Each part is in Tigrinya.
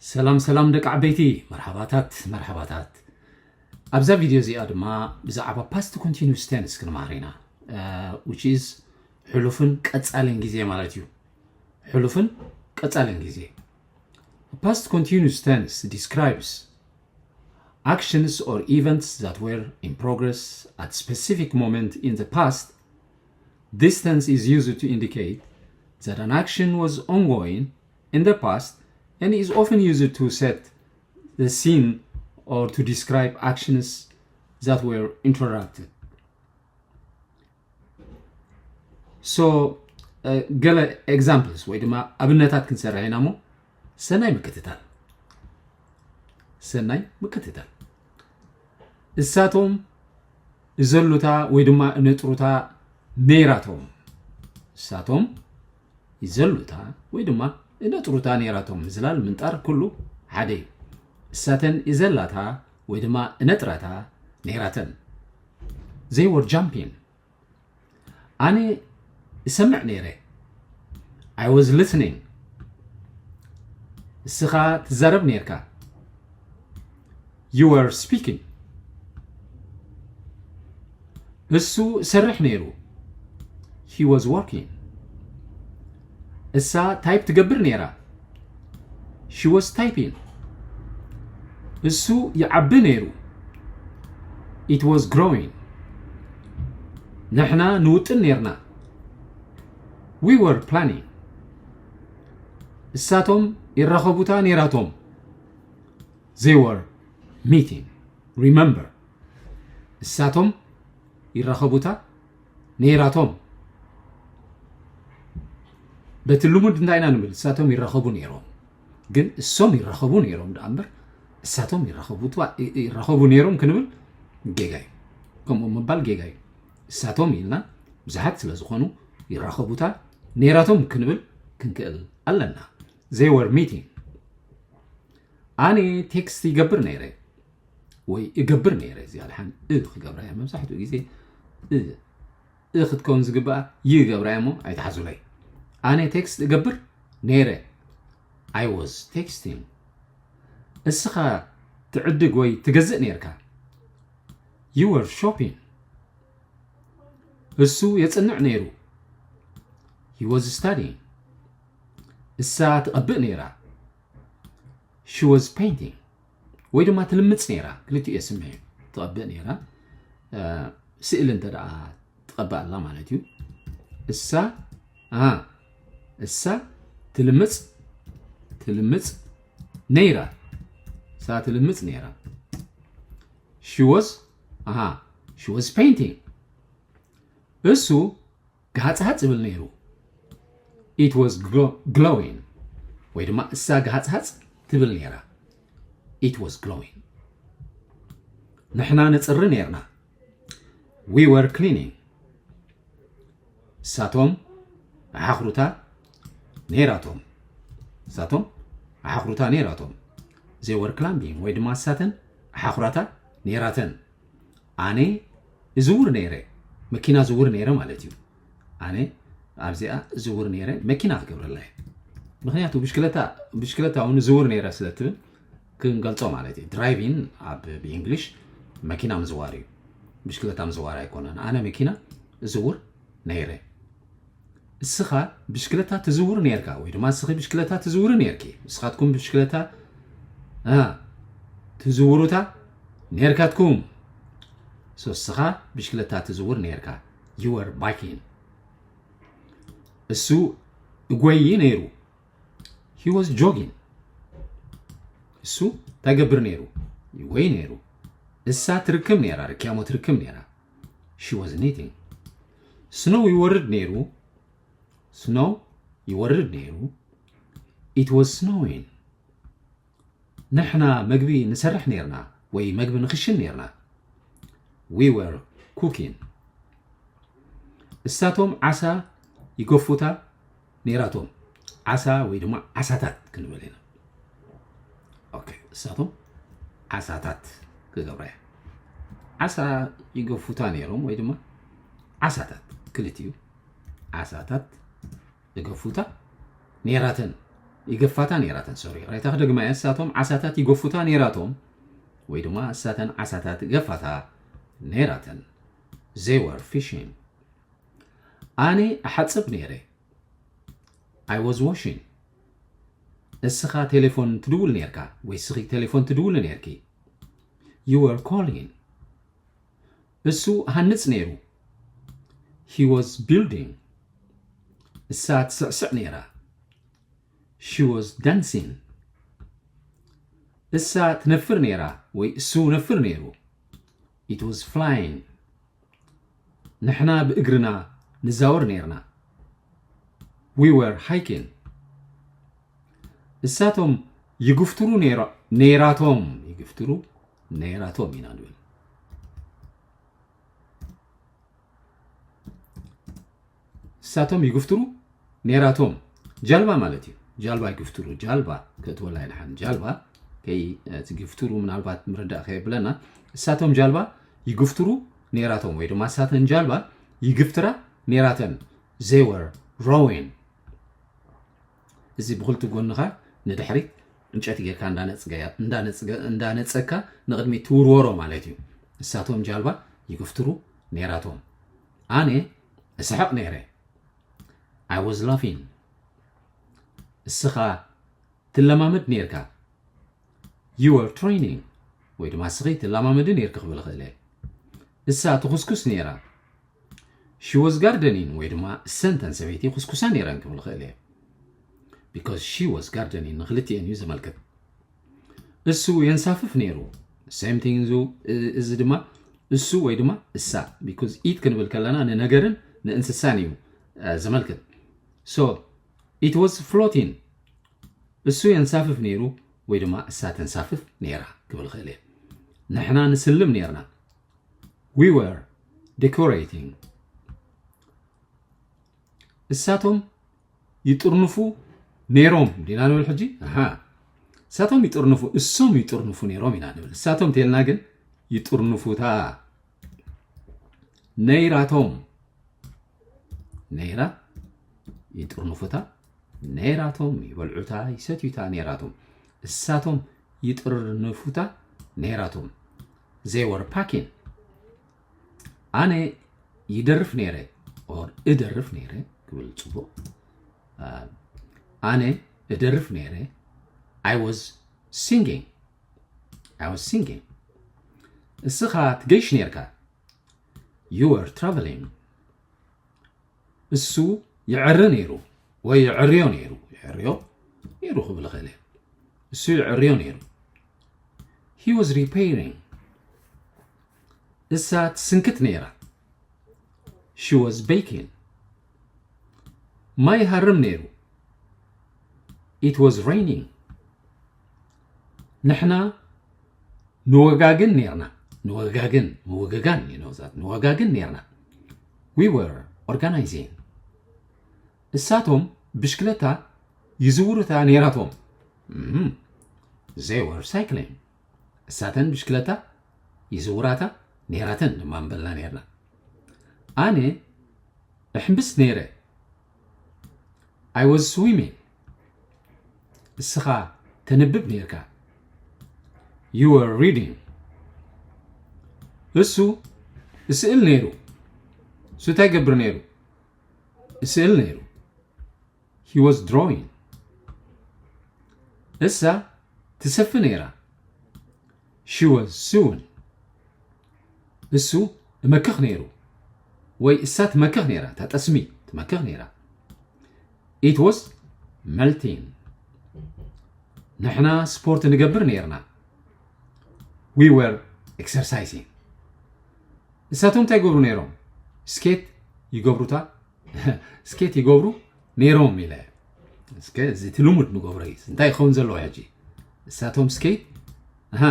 ሰላም ሰላም ደቂ ዓበይቲ፣ መርሓባታት መርሓባታት። ኣብዛ ቪድዮ እዚኣ ድማ ብዛዕባ past continuous tense ክንመሃር ኢና። Which is ሕሉፍን ቀጻልን ግዜ ማለት እዩ። ሕሉፍን ቀጻልን ግዜ። Past continuous tense describes actions or events that were in progress at specific moment in the past. This tense is used to indicate that an action was ongoing in the past and is often used to set the scene or to describe actions that were interrupted. So ገለ examples ወይ ድማ ኣብነታት ክንሰርሕ ኢና እሞ ሰናይ ምክትታል። ሰናይ ምክትታል። እሳቶም እዘሉታ ወይ ድማ እነጥሩታ ነይራቶም። እሳቶም ይዘሉታ ወይ ድማ እነጥሩታ ነይራቶም። ምዝላል ምንጣር ኩሉ ሓደ እዩ። እሳተን ይዘላታ ወይ ድማ እነጥራታ ነይራተን። They were jumping. ኣነ እሰምዕ ነይረ። I was listening. እስኻ ትዛረብ ነይርካ። You were speaking. እሱ እሰርሕ ነይሩ። He was working. እሳ ታይፕ ትገብር ነይራ። She was typing. እሱ ይዓቢ ነይሩ። It was growing. ንሕና ንውጥን ነይርና። We were planning. እሳቶም ይራኸቡታ ነይራቶም። They were meeting. Remember. እሳቶም ይራኸቡታ ነይራቶም። በቲ ልሙድ እንታይ ኢና ንብል? እሳቶም ይራኸቡ ነይሮም። ግን እሶም ይራኸቡ ነይሮም ደኣ እምበር እሳቶም ይራኸቡታ-፣ ይራኸቡ ነይሮም ክንብል ጌጋ እዩ። ከምኡ ምባል ጌጋ እዩ። እሳቶም ኢልና ብዙሓት ስለ ዝኾኑ ይራኸቡታ ነይራቶም ክንብል ክንክእል ኣለና። They were meeting. ኣነ ቴክስት ይገብር ነይረ ወይ እገብር ነይረ። እዚኣ ደሓን እ ክገብራ እያ። መብዛሕትኡ ግዜ እ፣ እ ክትከውን ዝግብኣ ይ እገብራ እያ እሞ ኣይትሓዙለይ። ኣነ ቴክስት እገብር ነይረ። I was texting. እስኻ ትዕድግ ወይ ትገዝእ ነይርካ። You were shopping. እሱ የጽንዕ ነይሩ። He was studying. እሳ ትቐብእ ነይራ። She was painting. ወይ ድማ ትልምጽ ነይራ። ክልቲኡ የስምዕ እዩ። ትቐብእ ነይራ። እ፣ ስእሊ እንተ ደኣ ትቐብእ ኣላ ማለት እዩ። እሳ፣ ኣ፣ እሳ ትልምጽ፣ ትልምጽ ነይራ። እሳ ትልምጽ ነይራ። She was፣ ኣሃ፣ she was painting. እሱ ገሃጽሃጽ ይብል ነይሩ። It was glo-, glowing. ወይ ድማ እሳ ገሃጽሃጽ ትብል ነይራ። It was glowing. ንሕና ንጽሪ ነይርና። We were cleaning. እሳቶም ኣሓኽሩታ ነይራቶም። እሳቶም ኣሓኽሩታ ነይራቶም። They were climbing ወይ ድማ እሳተን ኣሓኽራታ ነይራተን። ኣነ እዝውር ነይረ፣ መኪና ዝውር ነይረ ማለት እዩ። ኣነ ኣብዚኣ እዝውር ነይረ፣ መኪና ክገብረላ እየ። ምኽንያቱ ብሽክለታ፣ ብሽክለታ እውን እዝውር ነይረ ስለ ትብል ክንገልጾ ማለት እዩ። ድራይቪን ኣብ ብእንግሊሽ መኪና ምዝዋር እዩ። ብሽክለታ ምዝዋር ኣይኮነን። ኣነ መኪና እዝውር ነይረ። እስኻ ብሽክለታ ትዝውር ነይርካ ወይ ድማ እስኺ ብሽክለታ ትዝውሪ ነይርኪ። ንስኻትኩም ብሽክለታ፣ እ፣ ትዝውሩታ ነይርካትኩም። So እስኻ ብሽክለታ ትዝውር ነይርካ። You were biking. እሱ እጎይ ነይሩ። He was jogging. እሱ እንታይ ገብር ነይሩ? ይጎይ ነይሩ። እሳ ትርክም ነይራ፣ ርክያሞ ትርክም ነይራ። She was knitting. ስኖው ይወርድ ነይሩ። ስኖው ይወርድ ነይሩ። It was snowing. ንሕና መግቢ ንሰርሕ ነይርና ወይ መግቢ ንኽሽን ነይርና። We were cooking. እሳቶም ዓሳ ይገፉታ ነይራቶም። ዓሳ ወይ ድማ ዓሳታት ክንብል ኢና። ኦኬ፣ እሳቶም ዓሳታት ክገብራ እያ። ዓሳ ይገፉታ ነይሮም ወይ ድማ ዓሳታት፣ ክልቲኡ። ዓሳታት ይገፉታ ነይራተን። ይገፋታ ነይራተን። ሶሪ፣ ራይታ ክደግማ እየ። እሳቶም ዓሳታት ይገፉታ ነይራቶም፣ ወይ ድማ እሳተን ዓሳታት ገፋታ ነይራተን። They were fishing. ኣነ እሓጽብ ነይረ። I was washing. እስኻ ቴሌፎን ትድውል ነይርካ ወይ እስኺ ቴሌፎን ትድውል ነይርኪ። You were calling. እሱ ሃንጽ ነይሩ። He was building. እሳ ትስዕስዕ ነይራ። She was dancing. እሳ ትነፍር ነይራ ወይ እሱ ነፍር ነይሩ። It was flying. ንሕና ብእግርና ንዛወር ነይርና። We were hiking. እሳቶም ይግፍትሩ ነይራ- ነይራቶም። ይግፍትሩ ነይራቶም ኢና ንብል። እሳቶም ይግፍትሩ ነይራቶም። ጃልባ ማለት እዩ። ጃልባ ይግፍትሩ። ጃልባ ከእትወላ ይድሓን። ጃልባ ከይ- እቲ ግፍትሩ ምናልባት ምርዳእ ከየብለና፣ እሳቶም ጃልባ ይግፍትሩ ነይራቶም፣ ወይ ድማ እሳተን ጃልባ ይግፍትራ ነይራተን። They were rowing. እዚ ብኽልቲ ጎንኻ ንድሕሪት ዕንጨይቲ ጌርካ እንዳነጽገያ- እንዳነጽገ- እንዳነጸካ ንቕድሚት ትውርወሮ ማለት እዩ። እሳቶም ጃልባ ይግፍትሩ ነይራቶም። ኣነ እስሕቕ ነይረ። I was laughing. እስኻ ትለማመድ ነይርካ። You were training. ወይ ድማ እስኺ ትለማመዲ ነይርኪ ክብል እኽእል እየ። እሳ ትኹስኩስ ነይራ። She was gardening ወይ ድማ እሰን እተን ሰበይቲ ይኹስኩሳ ነይረን ክብል እኽእል እየ። Because she was gardening ንክልቲኤን እዩ ዘመልክት። እሱ የንሳፍፍ ነይሩ። Same thing. እዚ ድማ እሱ ወይ ድማ እሳ፣ because it ክንብል ከለና ንነገርን ንእንስሳን እዩ ዘመልክት። So it was floating. እሱ የንሳፍፍ ነይሩ ወይ ድማ እሳ ተንሳፍፍ ነይራ ክብል እኽእል እየ። ንሕና ንስልም ነይርና። We were decorating. እሳቶም ይጥርንፉ ነይሮም ዲና ንብል ሕጂ? ኣሃ፣ እሳቶም ይጥርንፉ፣ እሶም ይጥርንፉ ነይሮም ኢና ንብል። እሳቶም ተልና ግን ይጥርንፉታ ነይራቶም። ነይራ ይጥርንፉታ ነይራቶም፣ ይበልዑታ ይሰትዩታ ነይራቶም። እሳቶም ይጥርንፉታ ነይራቶም። They were packing. ኣነ ይደርፍ ነይረ or እደርፍ ነይረ ክብል ጽቡቕ። ኣነ እደርፍ ነይረ። I was singing. I was singing. እስኻ ትገይሽ ነይርካ። You were traveling. እሱ ይዕሪ ነይሩ ወይ ይዕርዮ ነይሩ። ይዕርዮ ነይሩ ክብል እኽእል እየ። እሱ ይዕርዮ ነይሩ። He was repairing. እሳ ትስንክት ነይራ። She was baking. ማይ ይሃርም ነይሩ። It was raining. ንሕና ንወጋግን ነይርና። ንወጋግን፣ ምውግጋን እዩ ነውዛት። ንወጋግን ነይርና። We were organizing. እሳቶም ብሽክለታ ይዝውሩታ ነይራቶም። እም፣ They were cycling. እሳተን ብሽክለታ ይዝውራታ ነይራተን ድማ ምበልና ነይርና። ኣነ እሕምብስ ነይረ። I was swimming. እስኻ ተንብብ ነይርካ። You were reading. እሱ እስእል ነይሩ። እሱ እንታይ ይገብር ነይሩ? እስእል ነይሩ። He was drawing. እሳ ትሰፊ ነይራ። She was sewing. እሱ እመክኽ ነይሩ ወይ እሳ ትመክኽ ነይራ። እታ ጠስሚ ትመክኽ ነይራ። It was melting. ንሕና ስፖርት ንገብር ነይርና። We were exercising. እሳቶም እንታይ ይገብሩ ነይሮም? ስኬት ይገብሩታ። ስኬት ይገብሩ ነይሮም ኢለ። እስከ እዚ እቲ ልሙድ ንገብሮ እዩ። እንታይ ይኸውን ዘለዎ ሕጂ? እሳቶም ስኬት፣ ኣሃ፣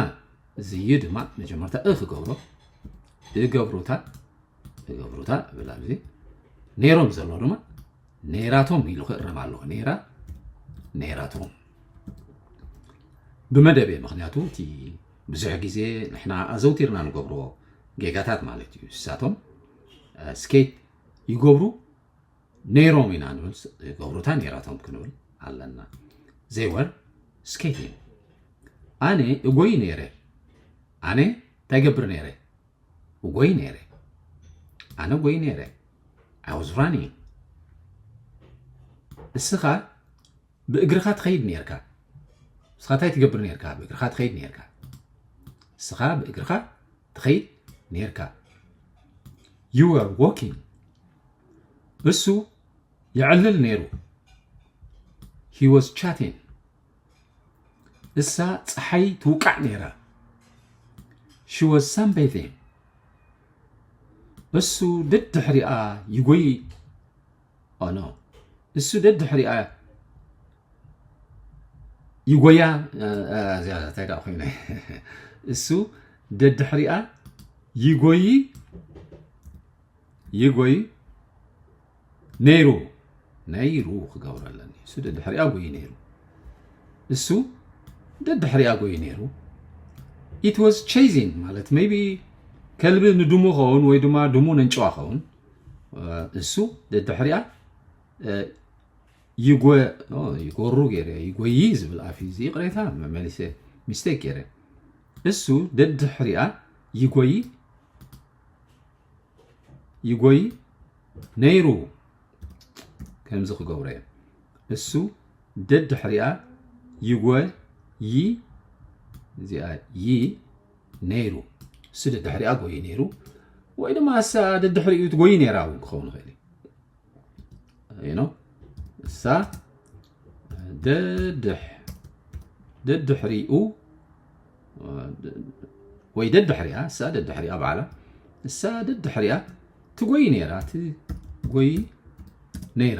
እዚ እዩ ድማ መጀመርታ እ ክገብሮ። እገብሩታ፣ እገብሩታ እብል ኣብዚ። ነይሮም ዘሎ ድማ ነይራቶም ኢሉ ክእረም ኣለዎ። ነይራ፣ ነይራቶም። ብመደብ እየ፣ ምኽንያቱ እቲ ብዙሕ ግዜ ንሕና ኣዘውቲርና ንገብርዎ ጌጋታት ማለት እዩ። እሳቶም፣ እ፣ ስኬት ይገብሩ ነይሮም ኢና ንብል፣ ይገብሩታ ነይራቶም ክንብል ኣለና። They were skating. ኣነ እጎይ ነይረ። ኣነ እንታይ ገብር ነይረ? እጎይ ነይረ። ኣነ እጎይ ነይረ። I was running. እስኻ ብእግርኻ ትኸይድ ነይርካ። እስኻ እንታይ ትገብር ነይርካ? ብእግርኻ ትኸይድ ነይርካ። እስኻ ብእግርኻ ትኸይድ ነይርካ። You were walking. እሱ የዕልል ነይሩ። He was chatting. እሳ ጸሓይ ትውቃዕ ነይራ። She was sunbathing. እሱ ደድሕሪኣ ይጎይ። Oh no. እሱ ደድሕሪኣ ይጎያ። እ፣ እ፣ እዚኣ እንታይ ደኣ ኮይነ? እሱ ደድሕሪኣ ይጎይ፣ ይጎይ ነይሩ። ነይሩ ክገብሮ ኣለኒ። እሱ ደድሕሪኣ ጎይ ነይሩ። እሱ ደድሕሪኣ ጎይ ነይሩ። It was chasing ማለት maybe ከልቢ ንድሙ ኸውን ወይ ድማ ድሙ ነንጭዋ ኸውን። እ፣ እሱ ደድሕሪኣ፣ እ፣ ይጎ-፣ ኦ፣ ይጎሩ ገይረ፣ ይጎይ ዝብል ኣፍ እዩ። እዚ ይቕሬታ መመሊሰ ሚስቴክ ገይረ። እሱ ደድሕሪኣ ይጎይ፣ ይጎይ ነይሩ። ከምዚ ክገብሮ እየ። እሱ ደድሕሪኣ ይጎይ፣ እዚኣ ይ ነይሩ። እሱ ደድሕሪኣ ጎይ ነይሩ። ወይ ድማ እሳ ደድሕሪኡ ትጎይ ነይራ እውን ክኸውን ይኽእል እዩ። You know? እሳ ደድሕ-፣ ደድሕሪኡ ወይ ደድሕሪኣ፣ እሳ ደድሕሪኣ ባዕላ፣ እሳ ደድሕሪኣ ትጎይ ነይራ፣ ትጎይ ነይራ፣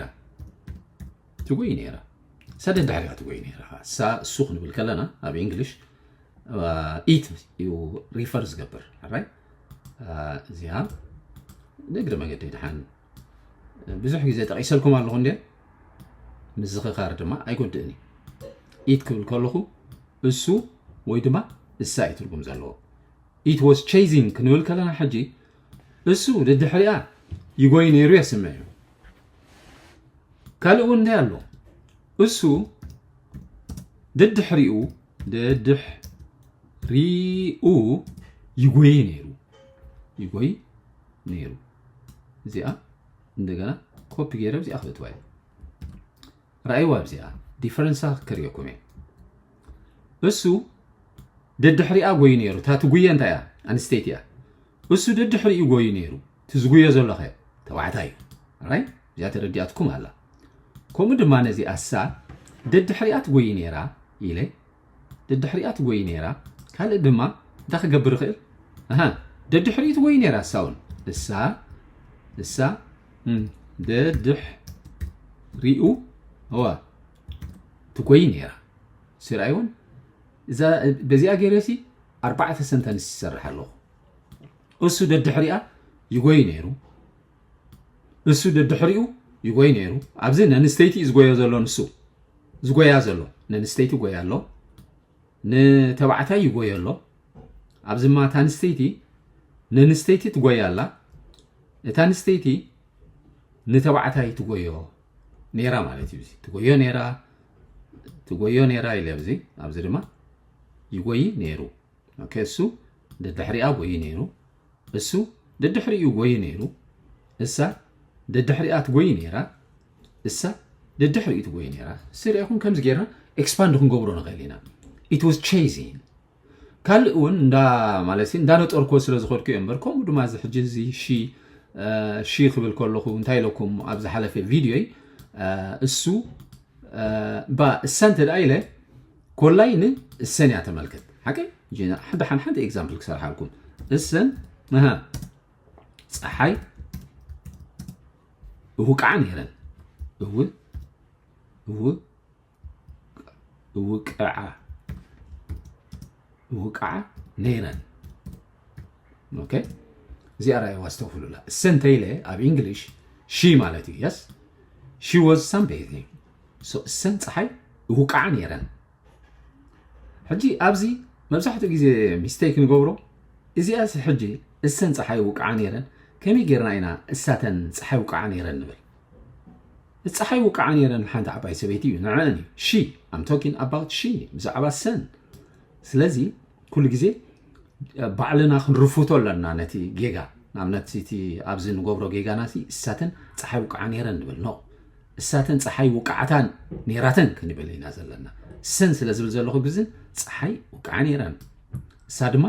ትጎይ ነይራ። እሳ ደድሕሪኣ ትጎይ ነይራ። እሳ፣ እሱ ክንብል ከለና ኣብ እንግሊሽ፣ እ፣ ኢት እዩ ሪፈር ዝገብር። ኣራይ፣ እ፣ እዚኣ ንእግረ መገደይ ደሓን ብዙሕ ግዜ ጠቒሰልኩም ኣለኹ እንድየ። ምዝኽኻር ድማ ኣይጎድእን እዩ። ኢት ክብል ከለኹ እሱ ወይ ድማ እሳ እዩ ትርጉም ዘለዎ። It was chasing ክንብል ከለና ሕጂ እሱ ደድሕሪኣ ይጎይ ነይሩ የስምዕ እዩ። ካልእ እውን እንታይ ኣሎ? እሱ ደድሕሪኡ፣ ደድሕሪኡ ይጎይ ነይሩ። ይጎይ ነይሩ። እዚኣ እንደገና ኮፒ ገይረ እዚኣ ክእትዋ እየ። ረኣይዋ፣ ኣብዚኣ ዲፈረንሳ ከርእየኩም እየ። እሱ ደድሕሪኣ ጎይ ነይሩ። እታ ትጉየ እንታይ እያ? ኣንስተይቲ እያ። እሱ ደድሕሪኡ ጎይ ነይሩ። እቲ ዝጉየ ዘሎ ኸ ተባዕታይ እዩ። ራይት? እዚኣ ተረዲኣትኩም ኣላ። ከምኡ ድማ ነዚኣ እሳ ደድሕሪኣ ትጎይ ነይራ ኢለ፣ ደድሕሪኣ ትጎይ ነይራ። ካልእ ድማ እንታይ ክገብር ይኽእል? ኣሃ፣ ደድሕሪኡ ትጎይ ነይራ እሳ እውን። እሳ፣ እሳ፣ እም፣ ደድሕሪኡ፣ እዋ፣ ትጎይ ነይራ። ስራይ እውን፣ እዛ፣ በዚኣ ገይረሲ ኣርባዕተ ሰንተንስ ይሰርሕ ኣለኹ። እሱ ደድሕሪኣ ይጎይ ነይሩ። እሱ ደድሕሪኡ ይጎይ ነይሩ። ኣብዚ ነንስተይቲ እዩ ዝጎዮ ዘሎ ንሱ። ዝጎያ ዘሎ። ነንስተይቲ ይጎያ ኣሎ። ንተባዕታይ ይጎዮ ኣሎ። ኣብዚ ድማ እታ ኣንስተይቲ፣ ነንስተይቲ ትጎያ ኣላ። እታ ኣንስተይቲ ንተባዕታይ ትጎዮ ነይራ ማለት እዩ። እዚ ትጎዮ ነይራ፣ ትጎዮ ነይራ ኢለ ኣብዚ፣ ኣብዚ ድማ ይጎይ ነይሩ። ኦኬ፣ እሱ ደድሕሪኣ ጎይ ነይሩ። እሱ ደድሕሪኡ ጎይ ነይሩ። እሳ ደድሕሪኣ ትጎይ ነይራ። እሳ ደድሕሪኡ ትጎይ ነይራ። ስሪዕኹም ከምዚ ጌርና ኤክስፓንድ ክንገብሮ ንኽእል ኢና። It was chasing። ካልእ እውን እንዳ፣ ማለት ሲ፣ እንዳነጠርኩዎ ስለ ዝኸድኩ እየ እምበር፣ ከምኡ ድማ እዚ ሕጂ እዚ ሺ፣ እ፣ ሺ ክብል ከለኹ እንታይ ኢለኩም ኣብ ዝሓለፈ ቪድዮይ፣ እ፣ እሱ፣ እ፣ ባ እሳ እንተ ደኣ ኢለ፣ ኮላይ ንእሰን እያ ተመልክት። ሓቂ? ሕጂ ሓንቲ፣ ሓንቲ፣ ሓንቲ ኤግዛምፕል ክሰርሓልኩም። እሰን፣ ኣሃ፣ ጸሓይ እውቃዓ ነይረን። እው-፣ እው-፣ እውቅዓ፣ እውቅዓ ነይረን። ኦኬ፣ እዚኣ ራእይዋ ኣስተውዕሉላ። እሰን እንተ ኢለ ኣብ እንግሊሽ ሺ ማለት እዩ። የስ፣ she was sunbathing። So እሰን ጸሓይ እውቅዓ ነይረን። ሕጂ ኣብዚ መብዛሕትኡ ግዜ ሚስቴክ ንገብሮ እዚኣስ። ሕጂ እሰን ጸሓይ እውቅዓ ነይረን፣ ከመይ ጌርና ኢና እሳተን ጸሓይ እውቅዓ ነይረን ንብል? ጸሓይ ውቃዓ ነይረን ሓንቲ ዓባይ ሰበይቲ እዩ ንዐን እዩ she I'm talking about she ብዛዕባ ሰን ስለዚ ኩሉ ግዜ ባዕልና ክንርፍቶ ኣለና ነቲ ጌጋ ንኣብነት እቲ ኣብዚ ንገብሮ ጌጋና እሳተን ጸሓይ ውቃዓ ነይረን ንብል no እሳተን ጸሓይ ውቃዓታን ነይራተን ክንብል ኢና ዘለና ሰን ስለ ዝብል ዘለኹ ግዝን ጸሓይ ውቃዓ ነይረን እሳ ድማ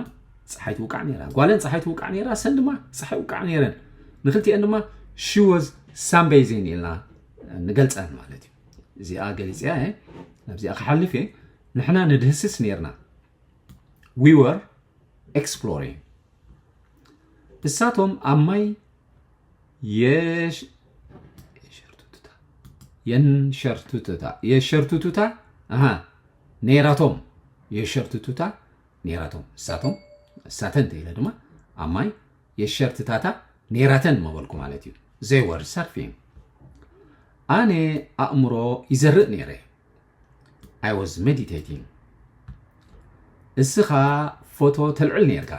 ጸሓይ ትውቃዕ ነይራ ጓለን ጸሓይ ትውቃዕ ነይራ ሰን ድማ ጸሓይ ውቃዕ ነይረን ንክልቲአን ድማ she was sunbathing ኢልና ንገልጸን ማለት እዩ እዚኣ ገሊፅያ እየ ናብዚኣ ክሓልፍ እየ ንሕና ንድህስስ ነይርና we were exploring እሳቶም ኣብ ማይ የሸርቱቱታ የንሸርቱቱታ የሸርቱቱታ ኣሃ ነይራቶም የሸርቱቱታ ነይራቶም እሳቶም እሳተን ተኢለ ድማ ኣብ ማይ የሸርትታታ ነይራተን መበልኩ ማለት እዩ they were surfing ኣነ ኣእምሮ ይዘርእ ነይረ I was meditating እስኻ ፎቶ ተልዕል ነይርካ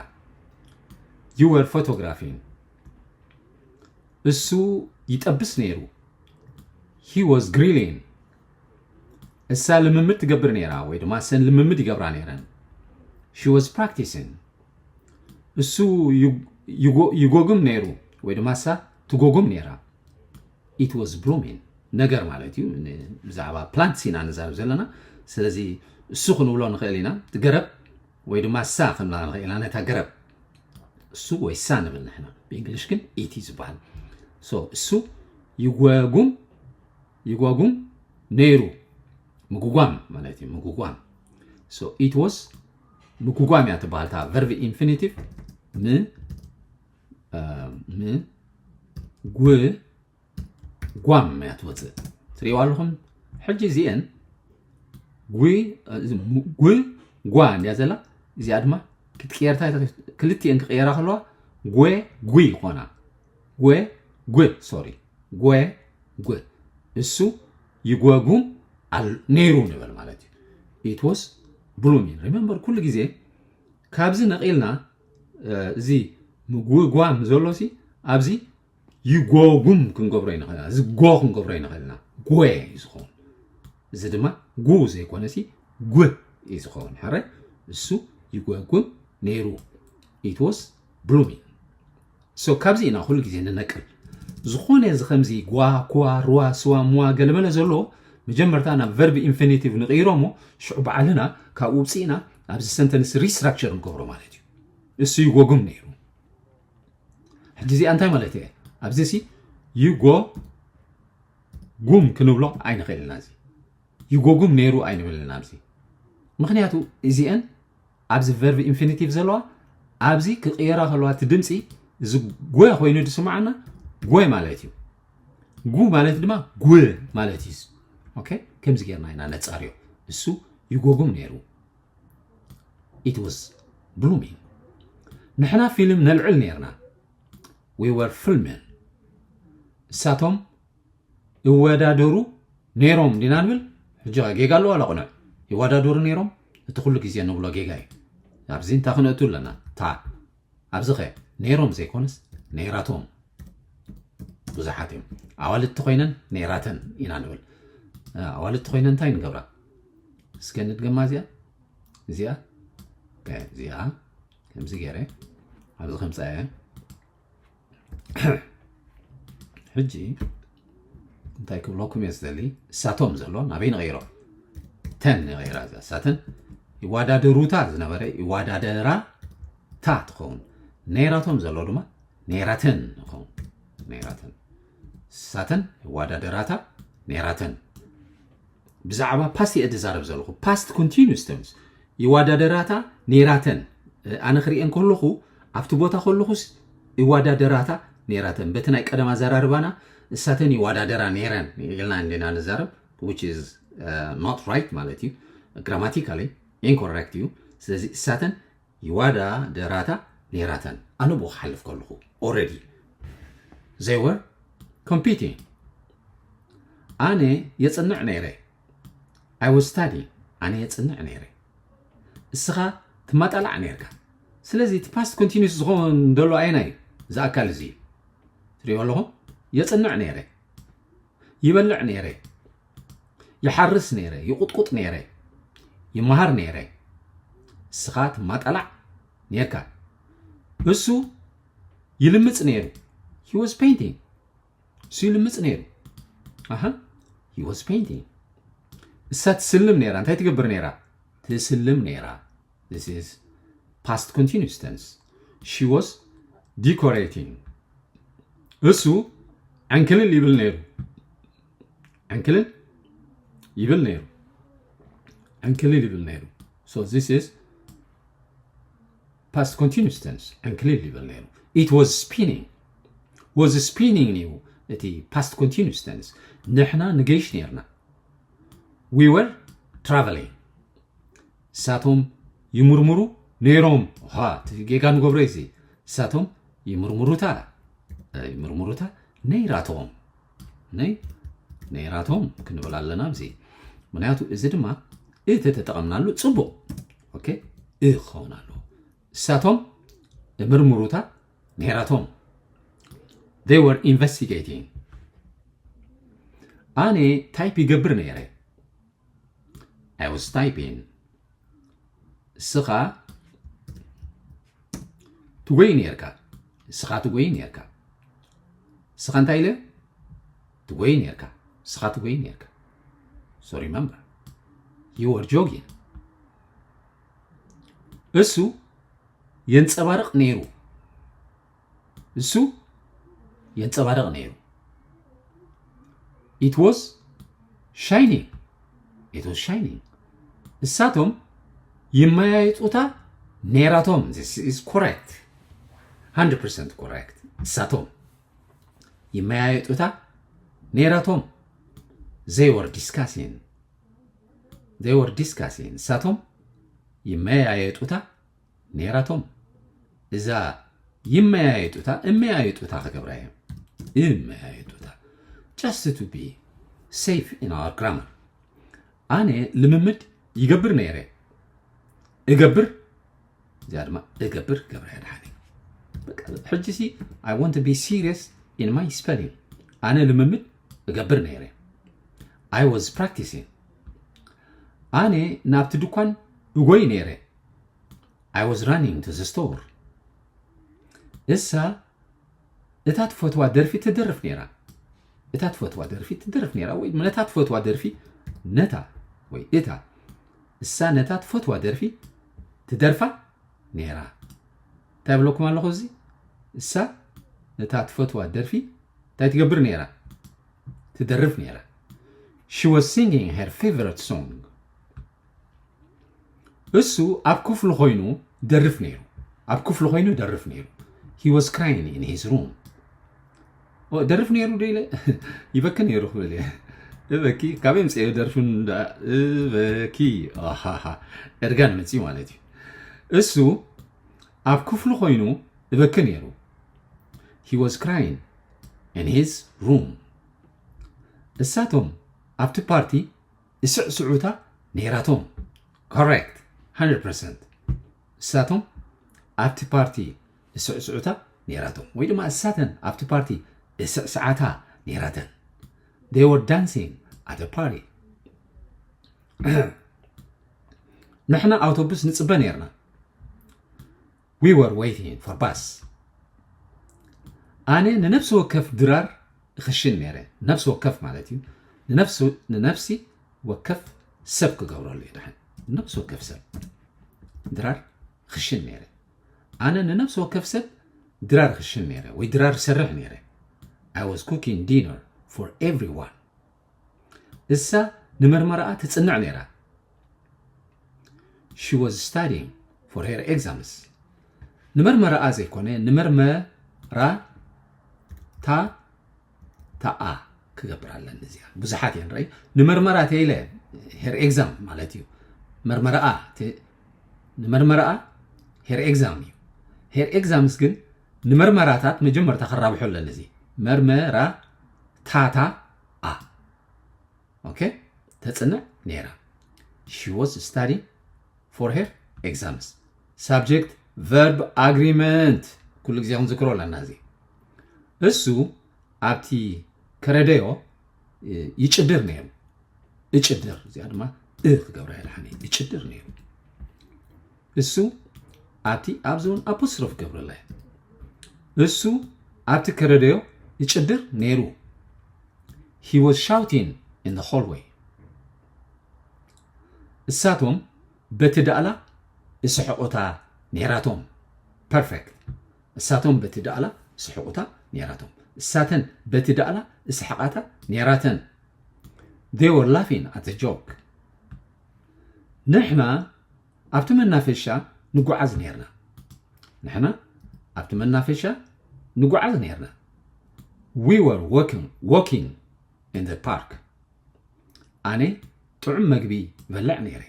you were photographing እሱ ይጠብስ ነይሩ he was grilling እሳ ልምምድ ትገብር ነይራ ወይ ድማ ሰን ልምምድ ይገብራ ነይረን she was practicing እሱ ይጎግም ነይሩ ወይ ድማ እሳ ትጎጉም ነይራ it was blooming ነገር ማለት እዩ ብዛዕባ plants ኢና ንዛረብ ዘለና ስለዚ እሱ ክንብሎ ንኽእል ኢና ገረብ ወይ ድማ እሳ ክንብላ ንኽእል ኢና ነታ ገረብ እሱ ወይ እሳ ንብል ንሕና ብእንግሊሽ ግን it ዝበሃል እሱ ይጎጉም ይጎጉም ነይሩ ምጉጓም ማለት እዩ ምጉጓም it was ምጉጓም እያ ትበሃል ታ verb infinitive ም ም ጉ ጓም እያ ትወፅእ ትሪእዋ ኣለኹም ሕጂ እዚአን ጉ ጓ እንዲያ ዘላ እዚኣ ድማ ክትቅየርታ ክልቲአን ክቅየራ ከለዋ ጎ ጉ ይኾና ጎ ጉ ሶሪ ጎ ጉ እሱ ይጎጉም ነይሩ ንበል ማለት እዩ it was blooming remember ኩሉ ግዜ ካብዚ ነቒልና እዚ ምጉጓም ዘሎ ሲ ኣብዚ ይጎጉም ክንገብሮ ይንኽእል እዚ ጎ ክንገብሮ ይንኽእል ኢና ጎ እዩ ዝኸውን እዚ ድማ ጉ ዘይኮነ ሲ ጉ እዩ ዝኸውን ሕረ እሱ ይጎጉም ነይሩ it was blooming so ካብዚ ኢና ኩሉ ግዜ ንነቅል ዝኾነ እዚ ከምዚ ጓ ኩዋ ሩዋ ስዋ ምዋ ገለመለ ዘሎ መጀመርታ ናብ verb infinitive ንቕይሮ እሞ ሽዑ ባዕልና ካብኡ ውፅእና ኣብዚ sentence restructure ንገብሮ ማለት እዩ እሱ ይጎጉም ነይሩ ሕጂ እዚኣ እንታይ ማለት እየ ኣብዚ ሲ ይጎ ጉም ክንብሎ ኣይንኽእል ኢና እዚ ይጎጉም ነይሩ ኣይንብል ኢና ኣብዚ ምክንያቱ እዚአን ኣብዚ verb infinitive ዘለዋ ኣብዚ ክቕየራ ከለዋ እቲ ድምፂ እዚ ጎ ኮይኑ ዝስማዓና ጎ ማለት እዩ ጉ ማለት ድማ ጉ ማለት እዩ ከምዚ ጌርና ኢና ነፃርዮ እሱ ይጎጉም ነይሩ it was blooming ንሕና ፊልም ነልዕል ነይርና we were filming እሳቶም ይወዳደሩ ነይሮም ዲና ንብል ሕጂ ጌጋ ኣለዋ ላቁንዕ ይወዳደሩ ነይሮም እቲ ኩሉ ግዜ ንብሎ ጌጋ እዩ ኣብዚ እንታ ክነእቱ ኣለና ታ ኣብዚ ኸ ነይሮም ዘይኮነስ ነይራቶም ብዙሓት እዮም ኣዋልድቲ ኮይነን ነይራተን ኢና ንብል ኣዋልድቲ ኮይነን እንታይ ንገብራ እስከ ንድገማ እዚኣ እዚኣ እዚኣ ከምዚ ገይረ ኣብዚ ከምፃ እየ ሕጂ እንታይ ክብለኩም እየ ዝደሊ እሳቶም ዘሎ ናበይ ንቐይሮ ተን ንቐይራ እዛ እሳተን ይዋዳደሩታ ዝነበረ ይዋዳደራ ታ ትኸውን ነይራቶም ዘሎ ድማ ነይራተን ንኸውን ነይራተን እሳተን ይዋዳደራታ ነይራተን ብዛዕባ past እየ ዝዛረብ ዘለኹ past continuous tense ይዋዳደራታ ነይራተን ኣነ ክርእየን ከለኹ ኣብቲ ቦታ ከለኹስ ይዋዳደራታ ነይራተን በቲ ናይ ቀደም ኣዘራርባና እሳተን ይዋዳደራ ነይረን ኢልና እንዲና ንዛረብ which is not right ማለት እዩ grammatically incorrect እዩ ስለዚ እሳተን ይዋዳደራታ ነይራተን ኣነ ብኡ ክሓልፍ ከለኹ already they were competing ኣነ የፅንዕ ነይረ I was studying ኣነ የፅንዕ ነይረ እስኻ ትማጣላዕ ነይርካ ስለዚ እቲ past continuous ዝኸውን ዘሎ ኣየናይ እዩ ዝኣካል እዚ እዩ ትሪኦ ኣለኹም የፅንዕ ነይረ ይበልዕ ነይረ፣ ይሓርስ ነይረ፣ ይቑጥቁጥ ነይረ፣ ይመሃር ነይረ። እስኻ ትማጠላዕ ነይርካ። እሱ ይልምጽ ነይሩ። He was painting. እሱ ይልምጽ ነይሩ። ኣሃ፣ he was painting. እሳ ትስልም ነይራ። እንታይ ትገብር ነይራ? ትስልም ነይራ። This is past continuous tense. She was decorating. እሱ ዕንክልል ይብል ነይሩ። ዕንክልል ይብል ነይሩ። ዕንክልል ይብል ነይሩ። So this is past continuous tense. ዕንክልል ይብል ነይሩ። It was spinning. Was spinning እዩ እቲ past continuous tense። ንሕና ንገይሽ ነይርና። We were traveling. እሳቶም ይምርምሩ ነይሮም። ዋ፣ እቲ ጌጋ ንገብሮ እዚ። እሳቶም ይምርምሩታ፣ እ፣ ይምርምሩታ ነይራቶም። ነይ፣ ነይራቶም ክንብል ኣለና ኣብዚ። ምክንያቱ እዚ ድማ እ ተተጠቐምናሉ ጽቡቕ። ኦኬ፣ እ ክኸውን ኣለዎ። እሳቶም ይምርምሩታ ነይራቶም። They were investigating. ኣነ ታይፕ ይገብር ነይረ። I was typing. እስኻ ትጎይ ነይርካ። እስኻ ትጎይ ነይርካ። እስኻ እንታይ ኢለ? ትጎይ ነይርካ። እስኻ ትጎይ ነይርካ። So remember, you were jogging. እሱ የንጸባርቕ ነይሩ። እሱ የንጸባርቕ ነይሩ። It was shining. It was shining. እሳቶም ይመያየጡታ ነይራቶም። This is correct. Hundred percent correct. እሳቶም ይመያየጡታ ነይራቶም። They were discussing. They were discussing. እሳቶም ይመያየጡታ ነይራቶም። እዛ ይመያየጡታ፣ እመያየጡታ ክገብራ እየ። እመያየጡታ። Just to be safe in our grammar. ኣነ ልምምድ ይገብር ነይረ። እገብር፣ እዚኣ ድማ እገብር ገብረ ያድሓኒ። በቃ፣ ሕጂ ሲ፣ I want to be serious in my spelling. ኣነ ልምምድ እገብር ነይረ። I was practicing. ኣነ ናብቲ ድኳን እጎይ ነይረ። I was running to the store. እሳ እታ ትፈትዋ ደርፊ ትደርፍ ነይራ። እታ ትፈትዋ ደርፊ ትደርፍ ነይራ፣ ወይ ነታ ትፈትዋ ደርፊ፣ ነታ ወይ እታ፣ እሳ ነታ ትፈትዋ ደርፊ ትደርፋ ነይራ። እንታይ ብለኩም ኣለኹ እዚ? እሳ ነታ ትፈትዋ ደርፊ እንታይ ትገብር ነይራ? ትደርፍ ነይራ። She was singing her favorite song. እሱ ኣብ ክፍሉ ኮይኑ ደርፍ ነይሩ። ኣብ ክፍሉ ኮይኑ ደርፍ ነይሩ። He was crying in his room. ኦ፣ ደርፍ ነይሩ ዶ ኢለ? ይበኪ ነይሩ ክብል እየ። እበኪ፣ ካበይ ምፅእ ደርፊ እንዳ እበኪ? ኣሃሃ፣ እርጋን መፅዩ ማለት እዩ። እሱ ኣብ ክፍሉ ኮይኑ እበኪ ነይሩ። He was crying in his room. እሳቶም ኣብቲ ፓርቲ እስዕስዑታ ነይራቶም። Correct. Hundred percent. እሳቶም ኣብቲ ፓርቲ እስዕስዑታ ነይራቶም፣ ወይ ድማ እሳተን ኣብቲ ፓርቲ እስዕስዓታ ነይራተን። They were dancing at the party. ንሕና ኣውቶቡስ ንጽበ ነይርና። We were waiting for bus. ኣነ ንነፍሲ ወከፍ ድራር እኽሽን ነይረ። ነፍሲ ወከፍ ማለት እዩ። ንነፍሲ፣ ንነፍሲ ወከፍ ሰብ ክገብረሉ እየ ደሓን። ንነፍሲ ወከፍ ሰብ ድራር እኽሽን ነይረ። ኣነ ንነፍሲ ወከፍ ሰብ ድራር እኽሽን ነይረ ወይ ድራር እሰርሕ ነይረ። I was cooking dinner for everyone. እሳ ንመርመራኣ ትጽንዕ ነይራ። She was studying for her exams. ንመርመራኣ ዘይኮነ፣ ንመርመራታ፣ ታኣ ክገብር ኣለኒ እዚኣ። ብዙሓት እየን ርኣይ። ንመርመራ ተይለ፣ her exam ማለት እዩ። መርመራኣ፣ ተ-፣ ንመርመራኣ፣ her exam እዩ። Her exams ግን ንመርመራታት መጀመርታ ክራብሑ ኣለኒ እዚ። መርመራ፣ ታታ፣ ኣ። ኦኬ? ተጽንዕ ነይራ። She was studying for her exams. Subject verb agreement. ኩሉ ግዜ ክንዝክሮ ኣለና እዚ። እሱ ኣብቲ ከረደዮ ይጭድር ነይሩ። እጭድር፣ እዚኣ ድማ እ ክገብራ እየ ደሓነይ። እጭድር ነይሩ። እሱ ኣብቲ ኣብዚ እውን ኣፖስትሮፍ ክገብረላ እየ። እሱ ኣብቲ ከረደዮ ይጭድር ነይሩ። He was shouting in the hallway. እሳቶም በቲ ዳእላ እስሕቑታ ነይራቶም። ፐርፌክት። እሳቶም በቲ ዳእላ እስሕቑታ ነይራቶም። እሳተን በቲ ዳእላ እስሕቓታ ነይራተን። They were laughing at the joke. ንሕና ኣብቲ መናፈሻ ንጓዓዝ ነይርና። ንሕና ኣብቲ መናፈሻ ንጓዓዝ ነይርና። We were walking, walking in the park. ኣነ ጥዑም መግቢ በልዕ ነይረ።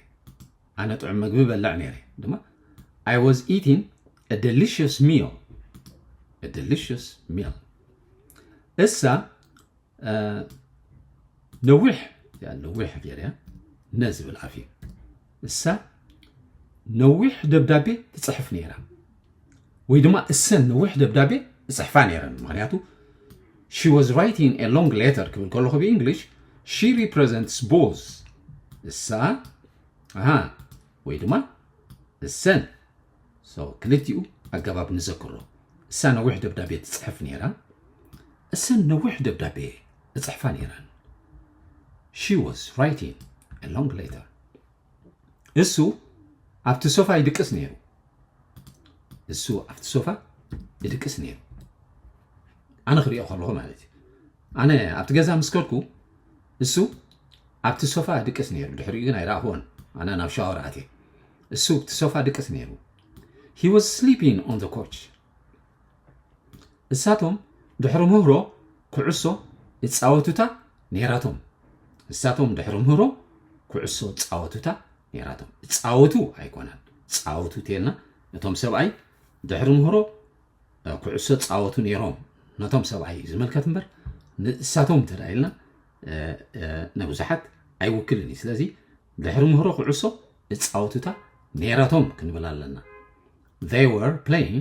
ኣነ ጥዑም መግቢ በልዕ ነይረ ድማ። I was eating a delicious meal. A delicious meal. እሳ እ፣ ነዊሕ፣ ያ፣ ነዊሕ ገይረ ነ ዝብል ኣፍ እዩ። እሳ ነዊሕ ደብዳቤ ትጽሕፍ ነይራ፣ ወይ ድማ እሰን ነዊሕ ደብዳቤ እጽሕፋ ነይረን። ምክንያቱ she was writing a long letter ክብል ከለኹ ብእንግሊሽ she represents both። እሳ፣ ኣሃ፣ ወይ ድማ እሰን። So ክልቲኡ ኣገባብ ንዘክሮ። እሳ ነዊሕ ደብዳቤ ትጽሕፍ ነይራ። እሰን ነዊሕ ደብዳቤ እጽሕፋ ነይረን። She was writing a long letter. እሱ ኣብቲ ሶፋ ይድቅስ ነይሩ። እሱ ኣብቲ ሶፋ ይድቅስ ነይሩ። ኣነ ክሪኦ ከለኹ ማለት እዩ። ኣነ ኣብቲ ገዛ ምስ ከድኩ እሱ ኣብቲ ሶፋ ይድቅስ ነይሩ። ድሕሪኡ ግን ኣይረኣኽዎን። ኣነ ናብ ሻወር ኣትየ። እሱ ኣብቲ ሶፋ ድቅስ ነይሩ። He was sleeping on the couch. እሳቶም ድሕሪ ምህሮ ኩዕሶ እጻወቱታ ነይራቶም። እሳቶም ድሕሪ ምህሮ ኩዕሶ ጻወቱታ ነይራቶም። እጻወቱ ኣይኮነን። ጻወቱ ተልና እቶም ሰብኣይ ድሕሪ ምህሮ እ፣ ኩዕሶ ጻወቱ ነይሮም። ነቶም ሰብኣይ ዝምልከት እምበር ንእሳቶም እንተ ደኣ ኢልና፣ እ፣ እ፣ ንብዙሓት ኣይውክልን እዩ። ስለዚ ድሕሪ ምህሮ ኩዕሶ እጻወቱታ ነይራቶም ክንብል ኣለና። They were playing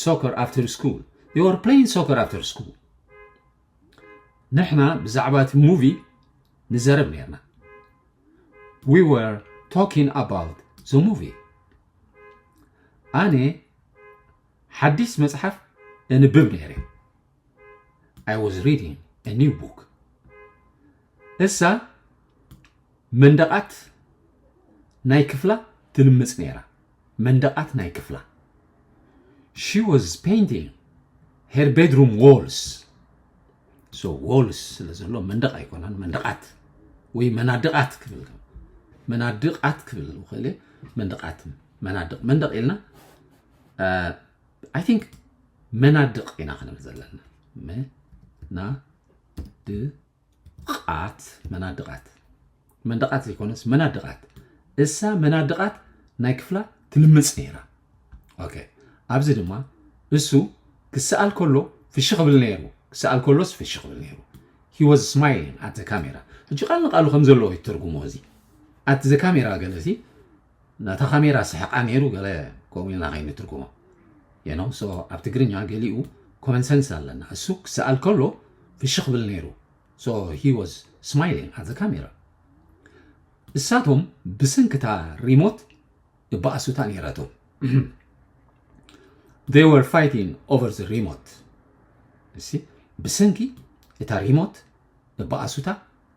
soccer after school. They were playing soccer after school. ንሕና ብዛዕባ እቲ ሙቪ ንዘረብ ነይርና። We were talking about the movie. ኣነ ሓዲስ መጽሓፍ እንብብ ነይረ። I was reading a new book. እሳ መንደቓት ናይ ክፍላ ትልምጽ ነይራ። መንደቓት ናይ ክፍላ። She was painting her bedroom walls. So walls ስለ ዘሎ መንደቕ ኣይኮነን፣ መንደቓት ወይ መናድቓት ክብል፣ መናድቓት ክብል ውኽእል እየ። መንደቓት፣ መናድቕ፣ መንደቕ ኢልና፣ እ፣ I think መናድቕ ኢና ክንብል ዘለና። መናድቓት፣ መናድቓት። መንደቓት ዘይኮነስ መናድቓት። እሳ መናድቓት ናይ ክፍላ ትልምጽ ነይራ። ኦኬ። ኣብዚ ድማ እሱ ክሰኣል ከሎ ፍሽኽ ብል ነይሩ። ክሰኣል ከሎስ ፍሽኽ ብል ነይሩ። He was smiling at the camera. ሕጂ ቃል ንቃሉ ከም ዘለዎ ይትርጉሞ እዚ። At the camera ገለ ሲ ነታ ካሜራ ስሕቓ ነይሩ፣ ገለ ከምኡ ኢልና ከይንትርጉሞ። You know? So ኣብ ትግርኛ ገሊኡ ኮመን ሰንስ ኣለና። እሱ ክሰኣል ከሎ ፍሽኽ ብል ነይሩ። So he was smiling at the camera. እሳቶም ብሰንክታ ሪሞት እባኣሱታ ነይራቶም። They were fighting over the remote. እሲ ብሰንኪ እታ ሪሞት እባኣሱታ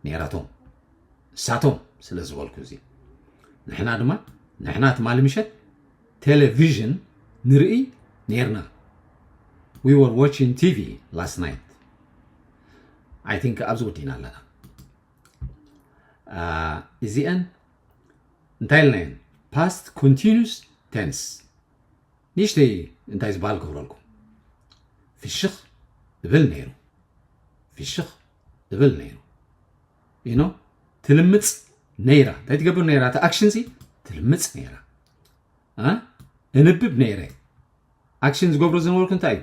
ነይራቶም። እሳቶም ስለ ዝበልኩ እዚ። ንሕና ድማ፣ ንሕና ትማሊ ምሸት ቴሌቪዥን ንርኢ ነይርና። We were watching T V last night. I think ኣብዚ ወዲና ኣለና። አ፣ እዚአን እንታይ ኢልናየን? Past continuous tense። ንእሽተይ እንታይ ዝበሃል ክብለልኩም። ፍሽኽ እብል ነይሩ። ፍሽኽ እብል ነይሩ። You know? ትልምጽ ነይራ። እንታይ ትገብር ነይራ? እቲ ኣክሽን ሲ ትልምጽ ነይራ። አ? እንብብ ነይረ። ኣክሽን ዝገብሮ ዝነበርኩ እንታይ እዩ?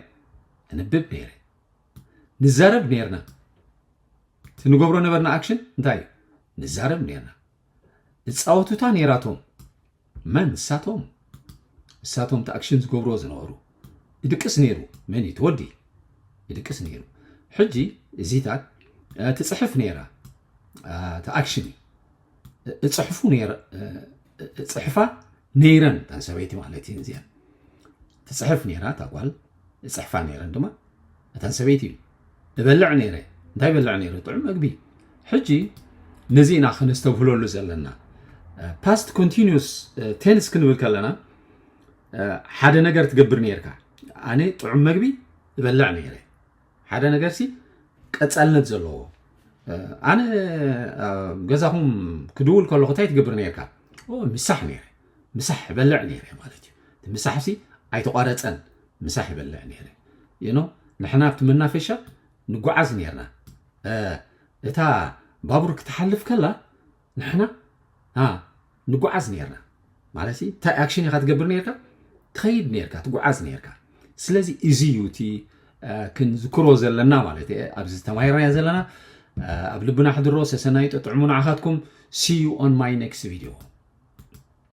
እንብብ ነይረ። ንዛረብ ነይርና። እቲ ንገብሮ ነበርና ኣክሽን እንታይ እዩ? ንዛረብ ነይርና። እጻወቱታ ነይራቶም። መን? እሳቶም። እሳቶም እቲ ኣክሽን ዝገብርዎ ዝነበሩ። ይድቅስ ነይሩ። መን እዩ? እቲ ወዲ። ይድቅስ ነይሩ። ሕጂ እዚታት፣ እ፣ ትጽሕፍ ነይራ። እቲ ኣክሽን እዩ። እፅሕፉ ነይረ እፅሕፋ ነይረን እተን ሰበይቲ ማለት እዩ። እዚኣን ትፅሕፍ ነይራ እታ ጓል፣ እፅሕፋ ነይረን ድማ እተን ሰበይቲ እዩ። እበልዕ ነይረ። እንታይ ይበልዕ ነይረ? ጥዑም መግቢ። ሕጂ ነዚ ኢና ከነስተብህለሉ ዘለና። ፓስት ኮንቲኒስ ቴንስ ክንብል ከለና ሓደ ነገር ትገብር ነይርካ። ኣነ ጥዑም መግቢ እበልዕ ነይረ። ሓደ ነገር ሲ ቀጻልነት ዘለዎ ኣነ ገዛኹም ክድውል ከለኹ እንታይ ትገብር ነርካ? ምሳሕ ነረ ምሳሕ በልዕ ነረ ማለት እዩ። ምሳሕ ሲ ኣይተቋረፀን። ምሳሕ ይበልዕ ነረ። ይኖ ንሕና ኣብቲ መናፈሻ ንጓዓዝ ነርና። እታ ባቡር ክትሓልፍ ከላ ንሕና ንጓዓዝ ነርና ማለት እንታይ ኣክሽን ኢኻ ትገብር ነርካ? ትኸይድ ነርካ ትጓዓዝ ነርካ። ስለዚ እዚ እዩ እቲ ክንዝክሮ ዘለና ማለት ኣብዚ ተማሂርናዮ ዘለና። ኣብ ልብና ሕድሮ ሰሰናዩ ጥዑሙ ንዓኻትኩም። See you on my next video.